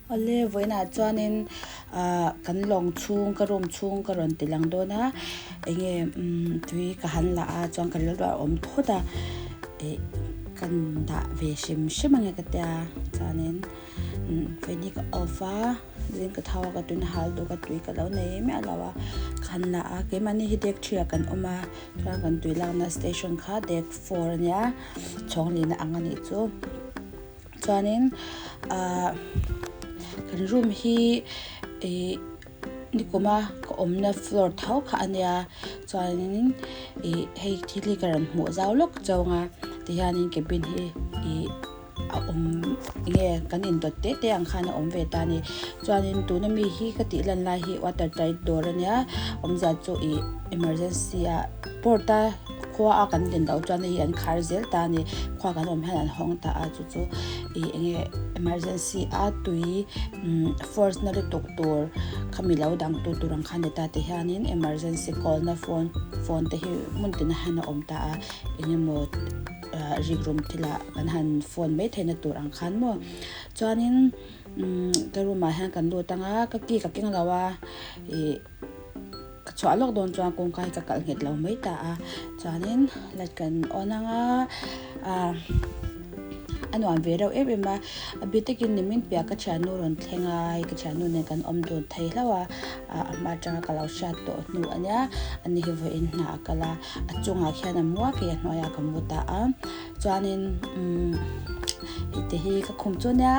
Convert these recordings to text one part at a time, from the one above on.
Awle vawiinah chuanin ah kan lawng chhung ka room chhung ka rawn ti lang dawn a enge umm tui ka han la a chuan ka rilru a awm thawt a ih kan dah ve hrim hrim ange ka tia chuanin umm vawiin hi ka off a zing ka thau a ka tuna hal duh ka tui ka lo nei miah lo a ka han la a keimahni hi dek ṭhiah kan awm a chuan kan tui lakna station kha dek four ania chhawng lihna ang anih chu. Chuanin ahh kan room hi ih nikuma ka awmna floor tho kha a nia chuanin ih hei thil hi ka rawn hmuh zau lawk chauh ang a tihianin cabin hi ih a awm enge kan indawt te te ang khan a awm ve ta a ni chuanin tuna mi hi ka tih lan lai hi water tight door a nia awmzia chu ih emergency ah port a. Khua a kan din loh chuan hei an khar zel ta a ni. Khua kan awm hian an hawng ta a chu chu ih eng nge emergency a tui umm force na lutuk tur khami lo dang tu tur ang kha ni ta ti hianin emergency call na phone phone te hi hmun tinah hian a awm ta a eng emaw ah rikrum thilah kan han phone mai theihna tur ang khan maw chuanin umm ka room ah hian kan lut ang a ka key ka keng lo a ih. Ka chhuah lawk dawn chuan kawngka hi ka kalh nghet lo mai ta a, chuanin light kan on ang a, ah a nuam ve reuh em em a, a bik takin nimin piah ka thiannu rawn thleng a, hei ka thiannu nen kan awm dun thei hlauh a, ah a hma atanga ka lo hriat tawh hnu a nia, ani hi vawiin hna a kal a, a chungah khian a mu a, kei a hnuaiah ka mu ta a, chuanin umm hei te hi ka khum chu ania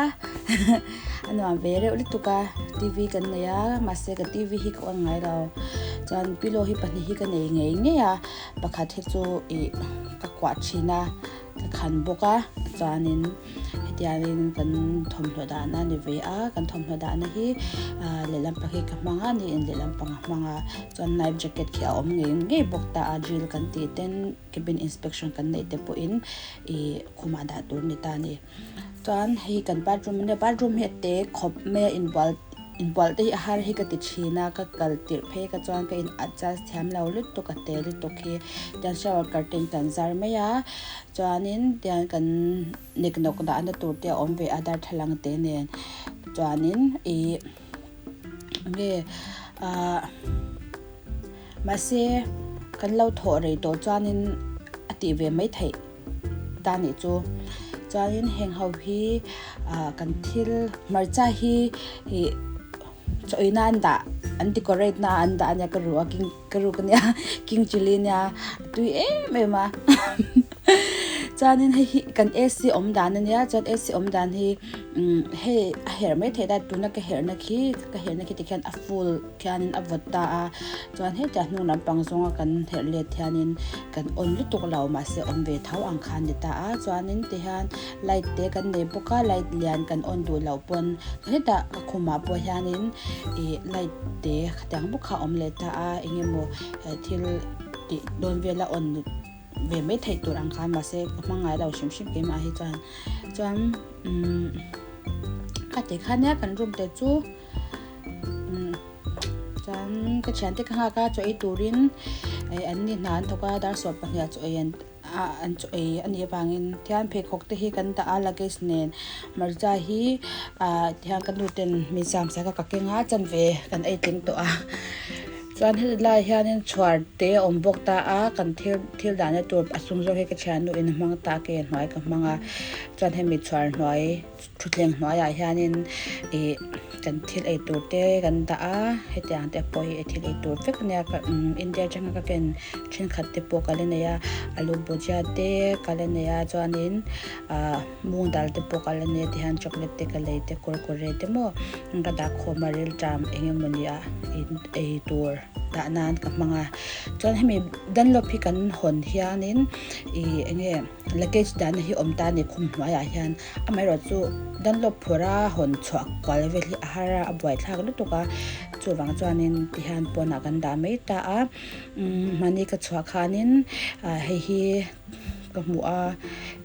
a nuam ve reuh lutuk a T V kan nei a mahse ka T V hi ka on ngai lo chuan pillow hi pahnih hi ka nei ngei ngei a pakhat hi chu ih ka kuah thin a ka khan bawk a chuanin hetiangin kan thawmhnaw dahna a ni ve a kan thawmhnaw dahna hi ah lehlam pang hi ka hmang a niin lehlam pang a hmang a chuan life jacket khi a awm ngei ngei bawk ta a drill kan tih ten. Cabin inspection kan neih te pawhin ih khumah dah tur a ni ta a ni. Chuan hei kan bathroom ania bathroom hi a te khawp mai a inbual inbual te hi a har hi ka ti thin a ka kal tirh phei ka chuan ka in adjust thiam lo lutuk a te lutuk hi tiang shower curtain kan zar mai a chuanin tiang kan neknawk dahna tur te a awm ve a darthlalang te nen chuanin ih enge ah. Mahse, kan lo thawh rei tawh chuanin a tih ve mai theih ta nih chu. Chuanin heng ho hi ah kan thil hmarcha hi ih chaw ina an dah an decorate na an dah ania ka ru a king ka ruk ania king chilli ania a tui em em a chuanin hei hi kan A_C awm dan ania chuan A_C awm dan hi umm hei a herh mai theih a tuna ka herhna khi ka herhna khi tikhian a full. Khianin a vawt ta a, chuan hetiang hnung lampang zawnga kan herh let hianin kan on lutuk lo mahse awm ve tho ang kha a ni ta a, chuanin tihian light te kan nei bawk a light lian kan on duh loh pawn hetah ka khumah pawh hianin ih light te khatiang bawk kha a awm leh ta a engemaw thil tih dawn vela on ve mai theih tur ang khan mahse ka hmang ngai lo hrim hrim keimah hi chuan chuan umm khati khan nia kan room te chu. Chuan ka thiante ka nghak a chaw ei turin eh an ni hna an thawk a dar sawm pahnih ah chaw ei an ah an chaw ei a nih avangin tihian pheikhawk te hi kan dah a luggage nen hmarcha hi ah tihian ka nu ten min siam sak a ka keng a chanve kan ei tling tawh a chuan heti lai hianin chhuar te a awm bawk ta a kan thil thil dahna tur a sum zawk hi ka thiannu in a hmang ta a ke hnuai ka hmang a chuan hemi chhuar hnuai. Thutthleng hnuaiah hianin ih kan thil ei tur te kan dah a hetiang te pawh hi thil ei tur vek ania ka umm India atanga ka ken thenkhat te pawh ka la nei a alu bhujia te ka la nei a chuanin ah mung dal te pawh ka la nei a tihian chocolate te ka lei te kurkure te maw ka dah khawm a rilṭam eng emawni ah ei tur dah nan ka hmang a chuan hemi dunlop hi kan hawn hianin ih eng nge. Luggage dahna hi awm ta a ni khum hnuaiah hian amaherawhchu Dunlop phura hawn chhuah kual vel hi a har a a buaithlak lutuk a chuvang chuanin tihian pawnah kan dah mai ta a umm mahni ka chhuah khanin ah hei hi ka hmuh a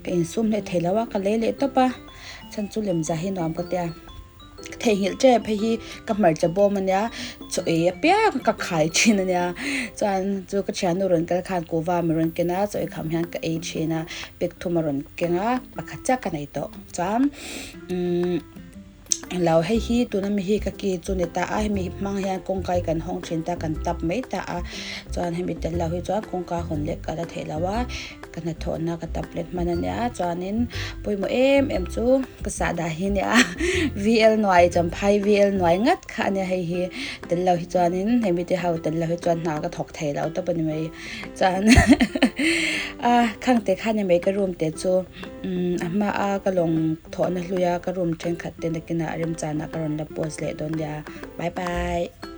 ka insum leh thei lo a ka lei leh tawp a chhan chu lemzah hi nuam ka tia. Theihnghilh tep hei hi ka hmarcha bawm ania chaw ei apiang ka khai thin ania chuan chu ka thiannu rawn kal khan kuhva mi rawn ken a chaw ei kham hian ka ei thin a bag thum a rawn keng a pakhat chiah ka nei tawh chuan umm. Englo hei hi tuna mi hi ka key chu ni ta a hemi hmang hian kawngka hi kan hawng thin ta kan tap mai ta a chuan hemi tel lo hi chuan kawngka hawn leh ka la theih lo a ka hnathawhna ka tablet hman a nia chuanin pawimawh em em chu ka sah dah hi a nia V L nuai champhai V L nuai ngat kha a nia hei hi tel lo hi chuanin hemi te ho tel lo hi chuan hna ka thawk thei lo tawp a ni mai chuan a khangte khan a ni mai ka room te chu. Umm a hma a ka lawng thawhna hlui a ka room thenkhat te nakinah remchanah ka rawn la post leh dawn nia bye bye.